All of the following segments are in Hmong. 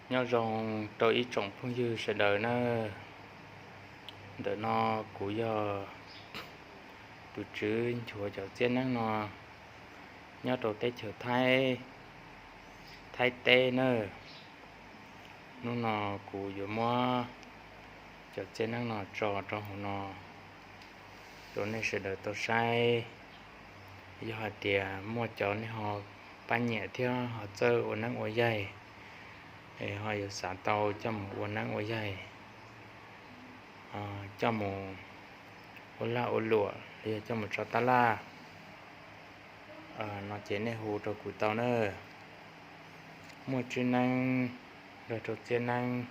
Nyob zoo rau ib tsoom phooj ywg sawv daws nawb. Ntawm no kuv yog tus tswv nchuav cov txiab neeb no nyob rau teb chaws Thaib, Thaib teb nawb. Hnub no kuv yuav muab cov txiab neeb no tso rau hauv no rau nej sawv daws tau saib. Yog hais tias muaj cov nej ho pab nyiam thiab ho txawj ua neeb ua yaig, ho yuav xav tau coj mus ua neeb ua yaig, coj mus ua lag ua luam los yog coj mus tso tab laj no ces nej hu rau kuv tau na. Muaj tswb neeb nrog rau txiab neeb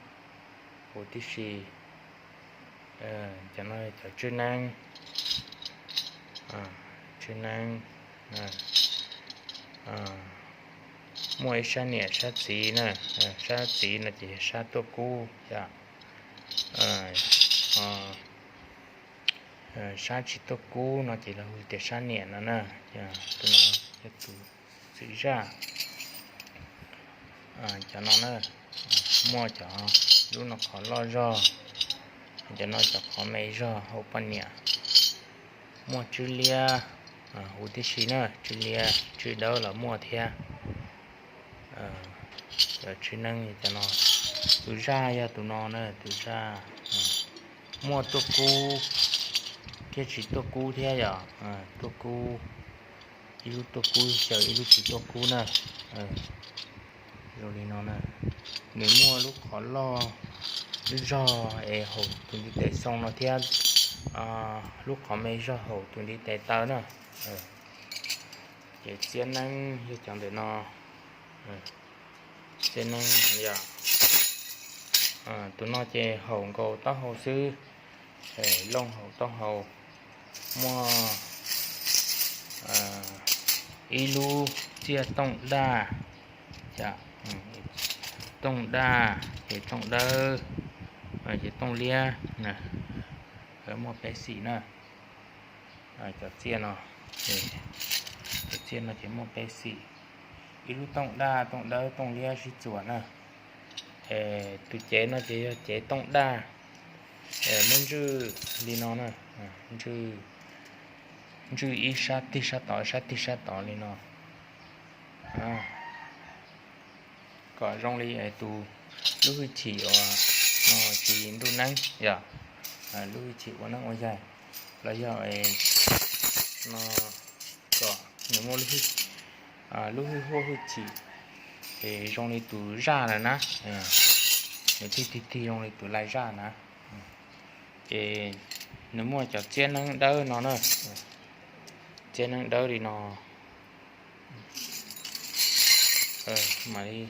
huv tib si. Cov no cov tswb neeb, tswb neeb muaj ib sab niam sab txiv na. Sab txiv no ces yog sab tuaj kub yom. Sab tsis tuaj kub no ces lawv hu tias sab niam no na. Tus no yog tus txwm zaj. Cov no na, muaj cov lub no qhov loj zog, cov no cov qhov me zog hauv poj niam. Muaj tswb liab huv tib si na, tswb liab tswb dawb los muaj thiab. Cov tswb neeb cov no, tus zaj yog tus no na, tus zaj. Muaj tuaj kub thiab tsis tuaj kub thiab yom. Tuaj kub, ib lub tuaj kub xyaw ib lub tsis tuaj kub na. Zoo li no na, nws muaj lub qhov loj lub zog es haum tus ntiv tes xoo no thiab, lub qhov me zog haum tus ntiv tes taw na. Ces txiab neeb yog cov ntawm no. Txiab neeb yog, tus no ces haum nkaus taub hau xwb, looj haum taub hau. Muaj ib lub txiaj tooj daj, tooj daj ces tooj dawb, ces tooj liab, muaj peb xim na. Cov txiaj no, cov txiaj no ces muaj peb xim, ib lub tooj daj tooj dawb tooj liab sib txuas na. Tus cev no ces yog cev tooj daj, muab ntswj li no na, ntswj ib sab tig sab tod sab tig sab tod li no, kom zoo li tus lub hwj chim uas no tsis ntuj neeb yom, lub hwj chim ua neeb ua yaig los yog no kom nws muaj lub hwj huaj hwj chim es zoo li tus zaj lawm na, nws thiaj tig tig zoo li tus lais zaj na. Ces nws muaj cov txiab neeb dawb no na, txiab neeb dawb li no, mam li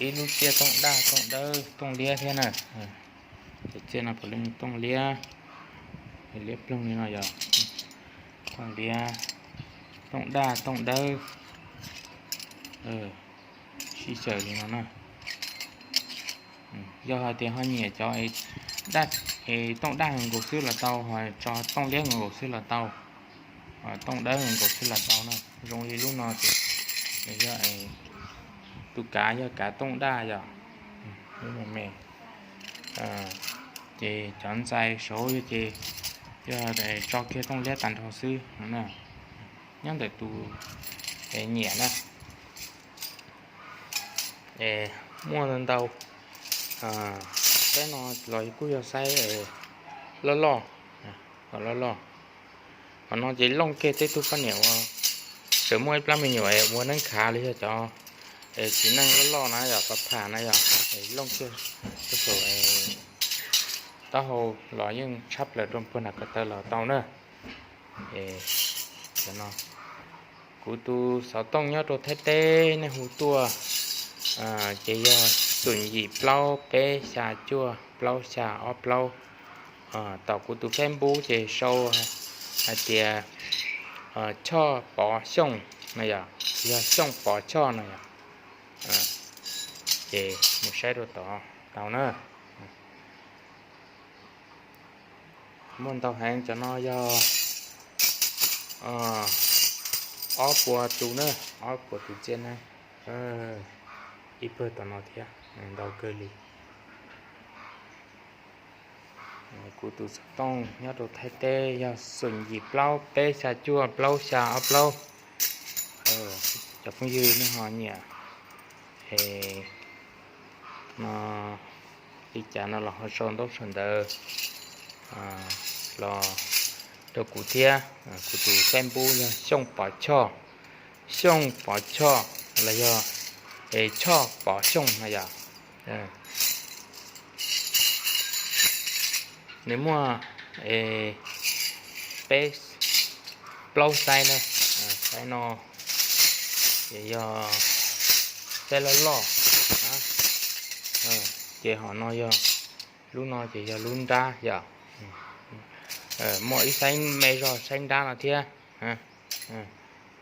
ib lub txiaj tooj daj tooj dawb tooj liab thiab na. Cov txiaj no puav leej tooj liab, liab ploog li no yog tooj liab, tooj daj tooj dawb, sib xyaw li no na. Yog hais tias ho nyiam cov tooj daj nkaus xwb los tau, ho tso tooj liab nkaus xwb los tau, tooj dawb nkaus xwb los tau na. Zoo li lub no ces yog tus kav yog kav tooj daj yom, lub me me. Ces cov ntxais saud ces yog tso kiag tooj liab tag nrho xwb no na. Nyob ntawm tus nyiam na. Muaj ntau, saib no los kuj yog saib loj loj, loj loj. Qhov no ces looj kiag tej tug poj niam uas tseem muaj ib plab me nyuam ua neeb khav los yog cov txiv neej loj loj na yom, pab pham na yom, looj kiag tej saum taub hau los yeej tshab plaws rau puag nram ko taw los tau na. Cov no kuv tus xov tooj nyob rau Thaib teb nej hu tuaj ces yog xoom yim plaub peb xya cuaj plaub xya ob plaub. Tom kuv tus Facebook ces sau hais tias Choj Pov Xyooj no yom, yog Xyooj Pov Choj no yom. Ces mus saib rau tod tau na. Muaj ntau heev, cov no yog ob puas tus na, ob puas tus txiaj neeb. Ib pawg tom no thiab. Ntau kawg li. Kuv tus xov tooj nyob rau Thaib teb yog xoom yim plaub peb xya cuaj plaub xya ob plaub. Cov phooj ywg nej ho nyiam no li cas no los ho sau ntaub sau ntawv los rau kuv thiab. Kuv tus Facebook yog Xyooj Pov Choj, Xyooj Pov Choj los yog Choj Pov Xyooj no yom. Nws muaj peb, plaub xaiv na. Xaiv no ces yog xaiv loj loj, ces hom no yog, lub no ces yog lub nrab yom. Muaj ib xaiv me zog xaiv nrab no thiab.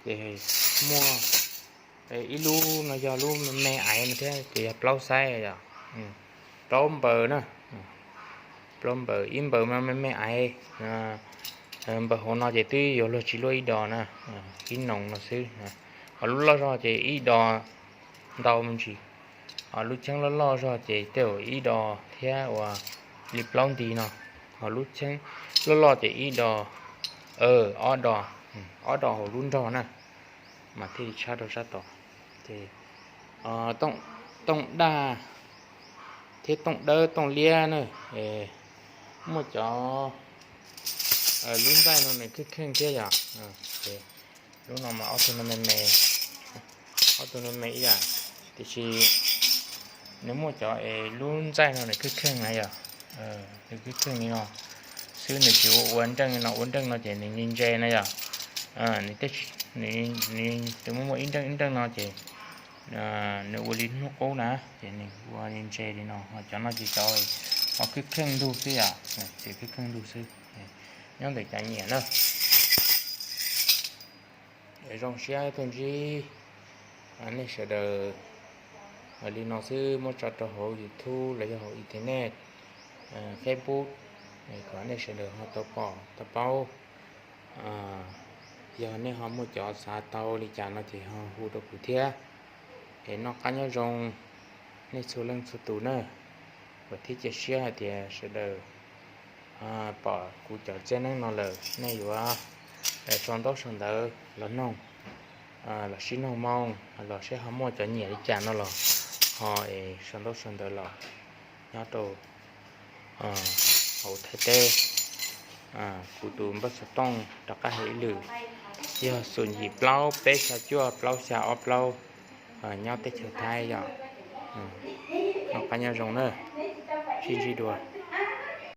Ces muaj ib lub no yog lub me me aiv no thiab ces yog plaub xaiv yom. Plaub npaws na, plaub npaws, ib npaws mas me me aiv. Npaws hauv no ces twb yuav luag tsis luaj ib dos na, ib noos no xwb. Ho lub loj zog ces ib dos ntau me ntsis. Ho lub cheeb loj loj zog ces tej zaum ib dos thiab uas li plaub nti no. Ho lub cheeb loj loj ces ib dos, ob dos, ob dos hauv lub nrog na, mas thiaj li tshab rau sab tod. Ces tooj daj thiab tooj dawb tooj liab na, muaj cov lub ntxaij no nws kheej kheej thiab yom. Lub no mas ob tug no me me, ob tug no me ib yam, tiam sis nws muaj cov es lub ntxaij no nws kheej kheej na yom. Nws kheej kheej li no xwb, nws tsis ua ua nreej li no, ua nreej no ces nws ntse ntse na yom. Nws tej, nws, nws tus muaj muaj ib nreej ib nreej no ces nws ua li hnub qub na, ces nws ua li ntse li no. Ho cov no ces cov ho kheej kheej ntug xwb yom, ces kheej kheej ntug xwb. Nyob ntawm cov nyiam na. Zoo siab tuaj ntsib nej sawv daws li no xwb, muab tso rau hauv YouTube los yog hauv internet, Facebook, kom nej sawv daws ho tau pom tau paub. Yog nej ho muaj cov xav tau li cas no ces ho hu rau kuv thiab. Es noj qab nyob zoo nej txhua leej txhua tus na. Vam thiab cia siab hais tias sawv daws pom kuv cov txiaj neeb no lawm nej yuav sau ntaub sau ntawv los noog, los sib noog moo, los seb ho muaj cov nyiam li cas no los ho es sau ntaub sau ntawv los nyob rau hauv Thaib teb. Kuv tus npawb xov tooj rov qab hais ib lwm, yog xoom yim plaub peb xya cuaj plaub xya ob plaub, nyob teb chaws Thaib yom. Noj qab nyob zoo na, sib ntsib dua.